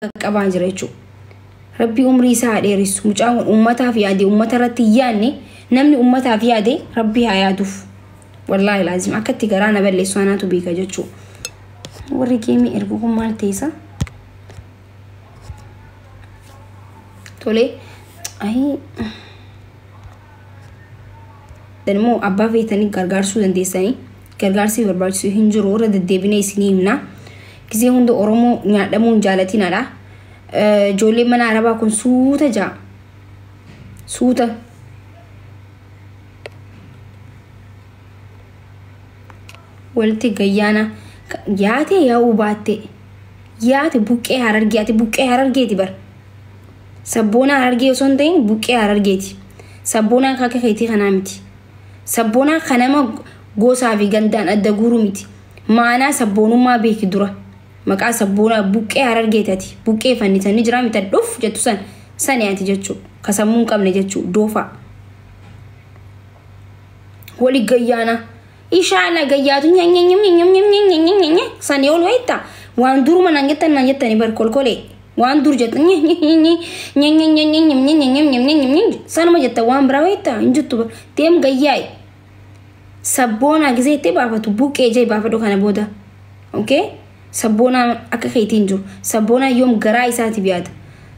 Qaqqabaa jira jechuudha. Rabbi umrii isaa haa dheeressu. Mucaan kun uummataaf yaade, uummata irratti hin yaadne. Namni uummataaf yaade Rabbi haa yaaduuf. Wallaahi laazim akka itti garaa na balleessu anaatu beeka jechuudha. Warri geemii ergu kun maal teessa? Tolee. Ayii. Immoo abbaa feetanii gargaarsuu dandeessanii, gargaarsi barbaachisu hin jiru, irra deddeebinee isinii himna. Gisee hunda Oromoo nyaadhamuu hin jaalatinaadha. Ijoolleen mana Arabaa kun suuta ja'a. Suuta. Walitti gayyaana yaatee yaa'uu baattee yaate buqqee Harargee, ati buqqee Harargeeti bar. Sabboonaa Harargee osoo hin ta'in buqqee Harargeeti. Sabboonaan akka keetii kanaa miti. Sabboonaa kan nama gosaa fi gandaan adda guuru miti. Maanaa sabboonummaa beeki dura. Maqaa sabboonaa buqqee Harargeeti ati. Buqqee fannisanii jiraa miti dhuf jettu san sani ati jechuudha. Ka sammuu hin qabne jechuudha doofaa. Wali gayyaana. Inshallah gayyaatu nya sani ol wayita. Waan duruma naan jettan naan jettani bar kolkolee. Waan dur jettan nya nya nya nya nya nya nya nya nya nya sanuma jetta, waan biraa wayita hin jettu bar. Deem gayyaa'i. Sabboonaa gisee itti baafatu buqqee jee baafadhu kana booda. Okay? Sabboonaa akka keetiin jiru. Sabboonaa yoom garaa isaatiif yaada.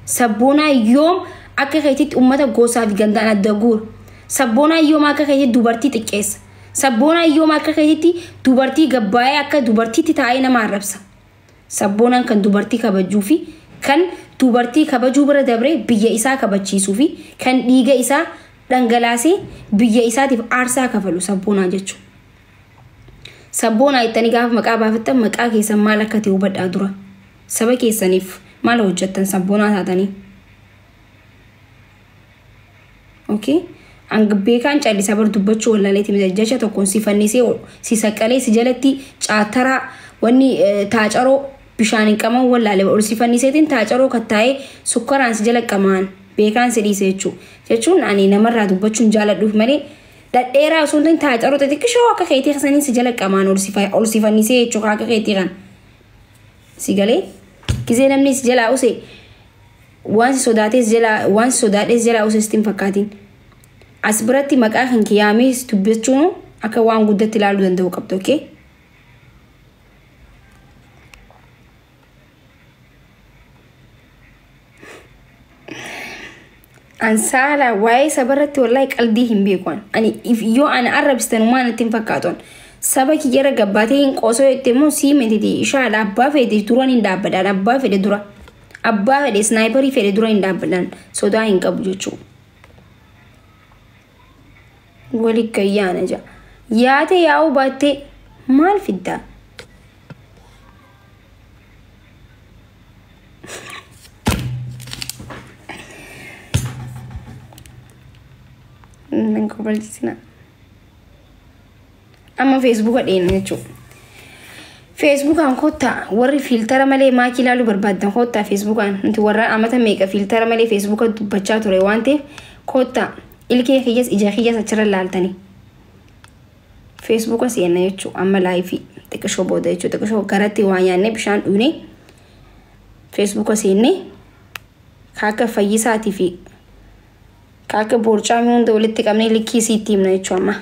Sabboonaa yoom akka keetitti uummata gosaa fi gandaan adda guura. Sabboonaa yoom akka keetitti dubartii xiqqeessa. Sabboonaa yoom akka keetitti dubartii gabbaa'ee akka dubartiitti taa'ee nama arrabsa. Sabboonaan kan dubartii kabajuu fi kan dubartii kabajuu bira dabree biyya isaa kabachiisuu fi kan dhiiga isaa dhangalaasee biyya isaatiif aarsaa kafalu sabboonaa jechuudha. Sabboonaa jettanii gaafa maqaa baafattan maqaa keessan maal akka ta'e hubadhaa dura. Saba keessaniif maal hojjettan sabboonaa taatanii? Okay? Hanga beekaan callisa bar dubbachuu wallaaleeti miti, jecha tokkoon si fannisee si saqqalee si jalatti caataraa wanni taacaroo bishaan hin qaban wallaale ol si fanniseetiin taacaroo kattaa'ee sukkaraan si jala qamaan beekaan si dhiise jechuudha. Jechuun ani namarraa dubbachuun jaaladhuuf malee dhadheeraa osoo hin ta'in taacaroo xixiqqishoo akka keetii saniin si jala qamaan ol si fannisee jechuudha akka keetii kan. Si galee gisee namni si jalaa use waan si sodaatee si jalaa waan si sodaadhee si jalaa use sitti hin fakkaatin. As biratti maqaa kan kiyaamee dubbachuun akka waan guddatti ilaaluu danda'u qabdu, okay? An saala waa'ee sabarratti wallahi qaldii hin beeku. Ani yoo ana arrabsitan waan natti hin fakkaatu. Saba kiyyarra gabbaatee hin qoosoo jette immoo sii mititi ishaadha, abbaa fedhe dura hin dhaabbadhaan, abbaa fedhe dura. Abbaa fedhe sniperii fedhe dura hin dhaabbadhaan, sodaa hin qabu jechuudha. Wali gayyaana jaa. Yaate yaa'uu baattee maal fiddaa? Nan kobalchisina. Amma Feesbuuka dheena jechuudha. Feesbuukaan kottaa, warri filter malee maakii ilaaluu barbaaddan kottaa. Feesbuukaan nuti warra amata meeqa filter malee Feesbuuka dubbachaa ture waan ta'eef kottaa, ilkee kiyyas ija kiyyas achirra ilaaltanii. Feesbuuka seenna jechuudha amma live xiqqishoo booda jechuudha, xiqqishoo garatti waa nyaannee bishaan dhugnee Feesbuuka seennee kaaka fayyisaatii fi kaaka boorcaamii hunda walitti qabnee likkii isiitti himna jechuudha amma.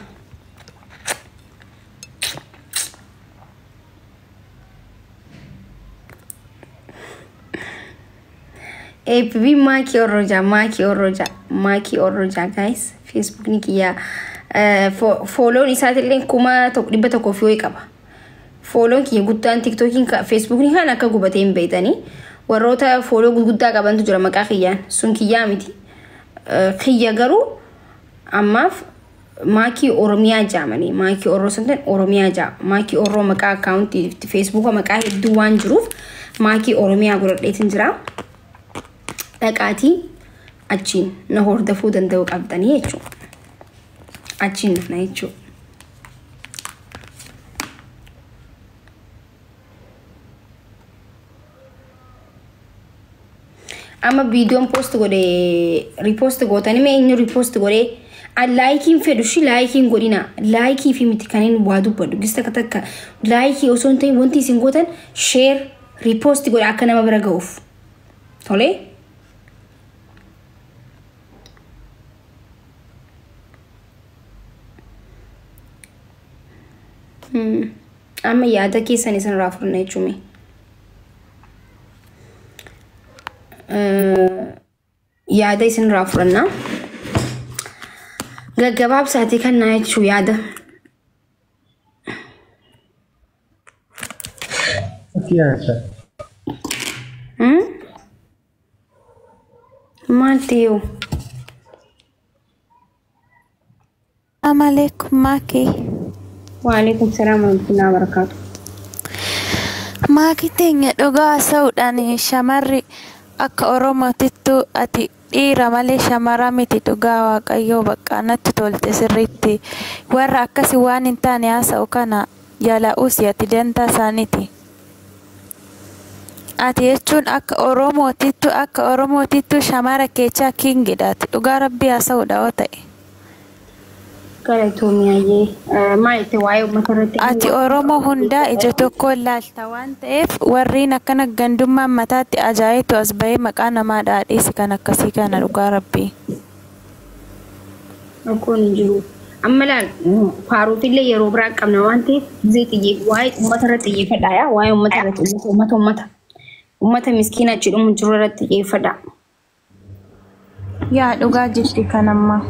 APB maakii orrojaa, maakii orrojaa, maakii orrojaa. Guys, Feesbuukni kiyyaa follown isaatillee 1,100 fi wayii qaba. Follown kiyya guddaan Tiktookiin, Feesbuukni kan akka gubatee hin beektanii, warroota follow gurguddaa qabantu jira maqaa kiyyaan, sun kiyyaa miti. Kiyya garuu ammaaf maakii Oromiyaa jaamanii, maakii Orroo sun ta'in Oromiyaa jaa, maakii Orroo maqaa akkaawuntii Feesbuuka maqaa hedduu waan jiruuf maakii Oromiyaa godhadheetin jira. Dhaqaatii achiin na hordofuu danda'u qabdanii jechuudha. Achiin dhufna jechuudha. Amma viidiyoon post godhe repost gootanii, mee eenyu repost godhee? An likeiin fedhu shi likeiin godhina, like fi miti kan inni waa dubbadhu gis takka takka like osoo hin ta'in wanti isin gootan share repost godha akka nama bira ga'uuf. Tolee. Amma yaada keessan isinirraa fudhanna jechuumi. Yaada isinirraa fudhanna. Gaggabaabsaatii kannaa jechuu yaada. Siyaasa. Maal ta'eewu? Assalamu alaikum Maki. Waalaikum salaam warahmatullahi wabarakatuh. Maaki teenya dhugaa haasa'uudhaan shamarri akka Oromootittu ati dhiira malee shamara miti dhugaa Waaqayyoo bakka natti tolte sirriitti. Warra akkasi waan hin taane haasa'u kana jala'uus ati dantaa isaaniiti. Ati jechuun akka Oromootittu shamara keechaa kingidha ati dhugaa rabbii haasa'uudha yoo ta'e. Galatoomiyaayee maal itti waa'ee uummata irratti. Ati Oromoo hundaa ija tokkoon laalta waan ta'eef warreen akkana gandummaan mataatti ajaa'itu as bahee maqaa namaa dhaadheessi kan akkasii kana dhugaa rabbii. Rakkoon hin jiru. Amma laal faaruutillee yeroo biraa qabna waan ta'eef zee waa'ee uummata irratti xiyyeeffadhaa yaa waa'ee uummata irratti uummata uummata uummata miskiina jedhamu jiru irratti xiyyeeffadhaa. Yaa dhugaa jirti kan ammaa.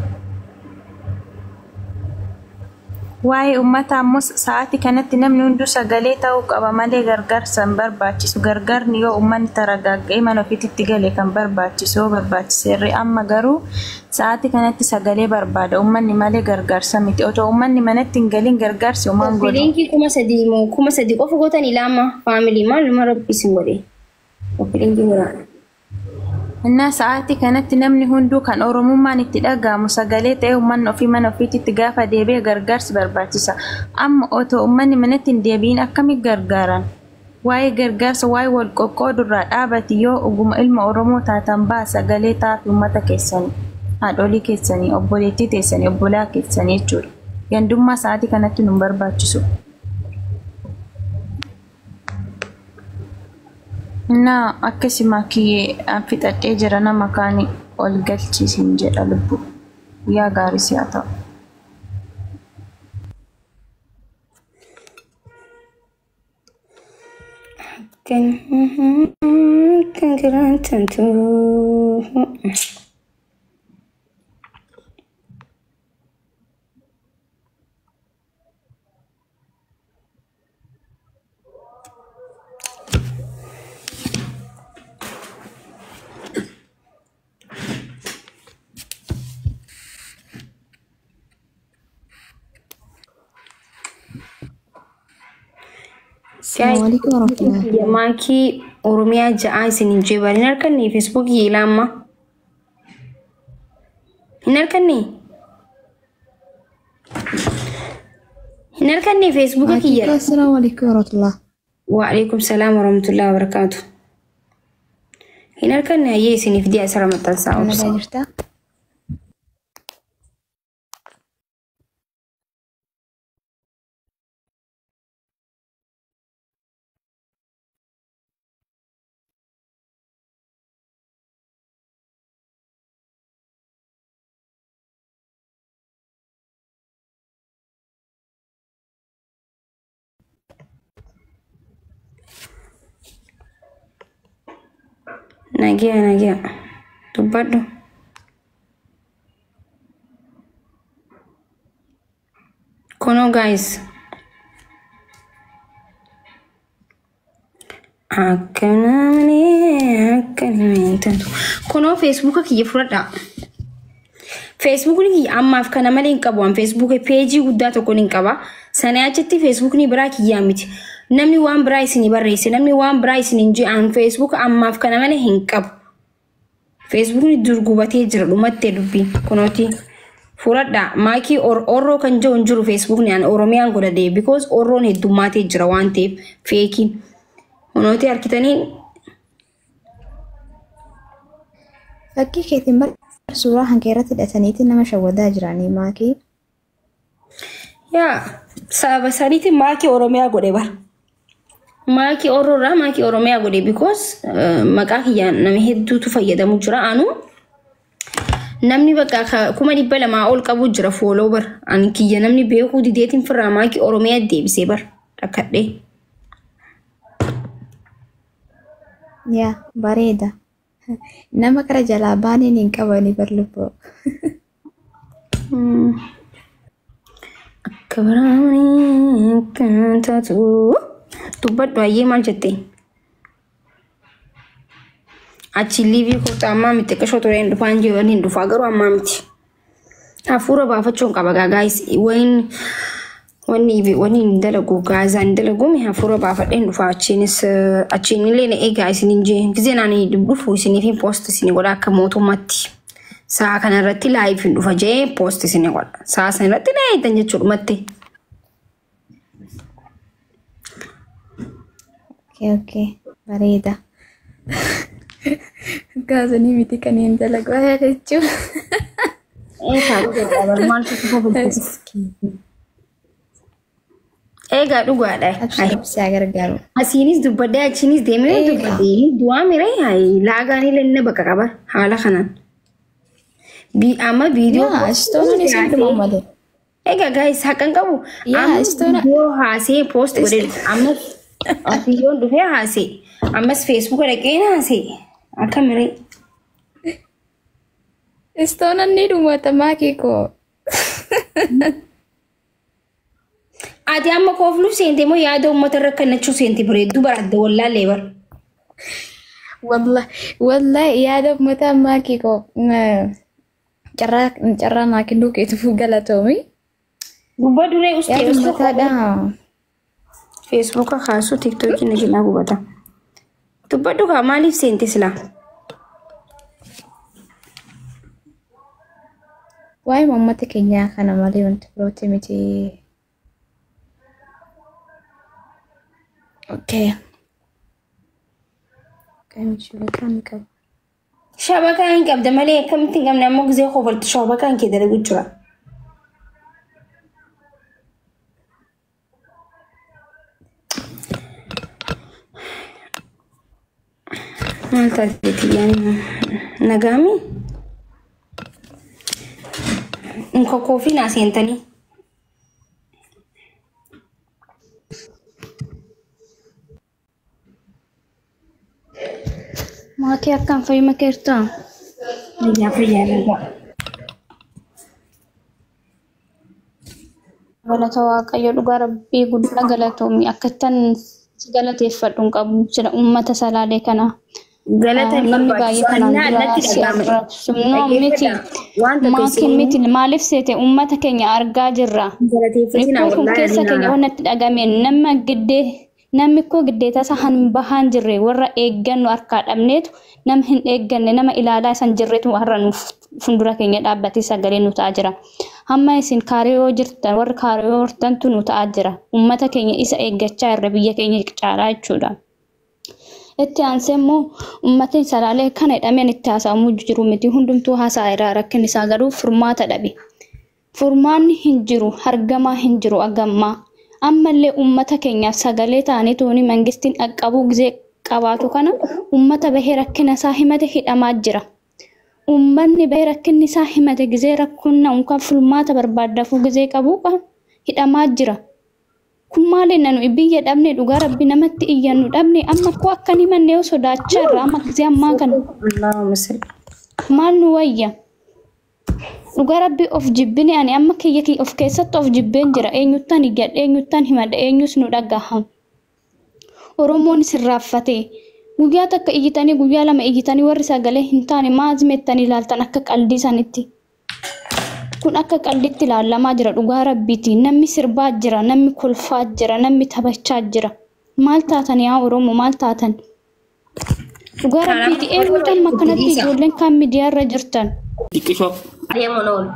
Waa'ee uummataa ammoo sa'aatii kanatti namni hunduu sagalee ta'uu qaba malee gargaarsa hin barbaachisu. Gargaarni yoo uummanni taragagga'ee mana ofiitti gale kan barbaachisu yoo barbaachiseerre amma garuu sa'aatii kanatti sagalee barbaada uummanni malee gargaarsa miti. Otoo uummanni manatti hin galin gargaarsi uumaan godhu. Liinkii 3000 moo 3000 qofa gootanii lama faamilii maaluma rabbi isin godhe. Liinkii godhaa. Innaa sa'aatii kanatti namni hunduu kan Oromummaan itti dhaga'amu sagalee ta'ee uummanni ofii mana ofiitti gaafa deebi'e gargaarsi barbaachisa. Amma otoo uummanni manatti hin deebi'in akkamitti gargaaran? Waa'ee gargaarsa waa'ee wal qoqqoodurraa dhaabati yoo oguma ilma Oromoo taatan ba'a sagalee ta'aafi uummata keessanii, haadholii keessanii, obboleettii teessanii, obbolaa keessanii jechuudha. Gandummaa sa'aatii kanatti nu barbaachisu. Innaa akkasuma kiyyee an fixadhee jira nama kaani ol galchiisin jedha lubbu. Guyyaa gaarii si haa ta'u. Kan giraantantu. Assalamu alaikum warahmatullahi. Maakii Oromiyaa ja'aa isin hin jeeban hin harkanne feesbuukii ilaamma. Hin harkanne? Hin harkanne feesbuuka kiyya. Assalamu alaikum warahmatullahi. Waalaikum salaam warahmatullahi wabarakaatu. Hin harkanne hayyee isiniif di'a asirra maxxansaa obsa. Nagaa jirtaa? Nagiya nagiya. Dubbadhu. Kunoo guys. Akkana malee akkana malee. Kunoo feesbuuka kiyya fudhadhaa. Feesbuukni kiyya ammaaf kana malee hin qabu. An feesbuuka peejii guddaa tokko hin qaba. Sana achitti feesbuukni biraa kiyyaa miti. Namni waan biraa isinii barreesse, namni waan biraa isin hin je'an feesbuuka ammaaf kana malee hin qabu. Feesbuukni dur gubatee jira dhumattee dubbiin kunooti. Fudhadhaa maakii orroo kan jiru hin jiru feesbuukni an Oromiyaan godhadee because orroon heddummaatee jira waan ta'eef feekiin. Kunooti harkitanii Fakkii keetiin bar suuraa hanqee irratti hidhataniitiin nama shawwadaa jiranii maakii. Yaa sababa saniitiin maakii Oromiyaa godhe bara. Maakii Oroorraa maakii Oromiyaa godhe because maqaa kiyyaan nama hedduutu fayyadamu jira. Anu namni bakka 200,000 ol qabu jira fooloo bar. Ani kiyya namni beekuu dideetiin firraa maakii Oromiyaa deebisee bar rakkadhee. Yaa bareeda. Nama kara jalaa baaniin hin qabani bar lubbuu. Akka biraanii kan taatu. Dubbadhu ayyee maal jettee? Achi liivii kottu ammaa miti xiqqashoo ture hin dhufaan jiru hin dhufaa garuu ammaa miti. Hafuura baafachuun qaba gaagaayis wayin wanni wanni hin dalagu gaazaan hin dalagu hafuura baafadhee hin dhufaa achiinis achiin illee na eegaa isin hin jee gisee naan dhufu isiniif hin poost isin godha akka mootummaatti. Sa'a kanarratti live hin dhufa jee poost isin godha. Sa'a sanarratti na eegdan jechuudhumatti. Okay, okay. Bareeda. Gaazanii miti kan hin dalagu jechuun. Egaa dhugaadha. Abshii gargaaru. Asiinis dubbadhee achiinis deemee dubbadhee du'aa miree laagaan illee inni bakka qaba haala kanaan. Amma viidiyoo. Yaa istoonan isin dhuma malee. Egaa gaayis haqan qabu. Yaa istoona. Viidiyoo haasee poost godhee ammas viidiyoon dhufee haasee ammas feesbuuka dhaqee haasee akka miree. Istoonan ni dhumata maakii koo. Ati amma koofluuf seente moo yaada uummata irra kennachuu seente bareedduu bara adda wallaallee bara. Wallahi yaada uummata maakii koo carraa naa kennuu keetiif galatoomi. Gubbaa duree ustee Yaada uummataadha. Feesbuuka kaasuu tiiktookii na jalaa gubata. Dubbadhu kaa maaliif seente silaa? Waa'ee uummata keenyaa kana malee wanti birooti miti. Okay. Shabakaa hin qabu. Shabakaa hin qabda malee akkamitti hin qabne ammoo gisee kofaltu shabakaan kee dalagu jira. Maal taateeti yaani nagaami? Nkokoofi naa seentanii. Maatii akkam fayyuma keertaa? Fayyaa fayyaa nagaa. Galata Waaqayyo dhugaa rabbii guddaa galatoomi. Akkattan si galateeffadhu hin qabu jira uummata salaalee kana. Galata hin Namni baay'ee barbaachisu. kanaan Annaa dura natti si dhaga'ame. arrabsu. No miti. Waan tokko Maatiin isin miti maaliif seete uummata keenya argaa jirra. galateeffatina Rippoo kun wallaahi keessa keenya ani waan natti dhagame nama giddee namni koo giddeeta isa han bahaan jirre warra eeggannu harkaa dhabneetu nama hin eegganne nama ilaalaa isan jirretu har'a nuuf fuuldura keenya dhaabbatee sagalee nu ta'aa jira. Hamma isin kaariyoo jirtan warri kaariyoo jirtantu nu ta'aa jira. Uummata keenya isa eeggachaa irra biyya keenya caalaa jechuudha. Itti aansee immoo uummatni salaalee kana hidhameen itti haasa'amuu jiru miti hundumtuu haasa'aa irraa rakkin isaa garuu furmaata dhabe. Furmaanni hin jiru, argamaa hin jiru agammaa. Ammallee uummata keenyaaf sagalee ta'anii tooni mangistiin dhaqqabuu gisee qabaatu kana uummata bahee rakkina isaa himate hidhamaa jira. Uummanni bahee rakkinni isaa himate gisee rakkoon unkaan furmaata barbaadafuu gisee qabu hidhamaa jira. Kun maali nanu biyya dhabne dhugaa rabbi namatti iyyannu dhabne amma koo akka hin himanne yoo sodaachaa irra amma gisee ammaa kana. Allahumma salli. Maal nu wayya? Dhugaa rabbi of jibbine ani amma kiyya of keessatti of jibbeen jira. Eenyuttaan iyyadha, eenyuttaan himadha, eenyus nu dhagaha. Oromoon sirraaffatee guyyaa takka iyyitanii guyyaa lama iyyitanii warri sagalee hin taane maal mettanii ilaaltan akka qaldii sanitti. Kun akka qalditti ilaalamaa jira dhugaa rabbiiti. Namni sirbaa jira, namni kolfaa jira, namni taphachaa jira. Maal taatan yaa Oromoo maal taatan? Dhugaa rabbiiti eenyutu amma akkanatti ijoolleen kaan miidiyaa irra jirtan? Xiqqishoo. Deemuun oolu.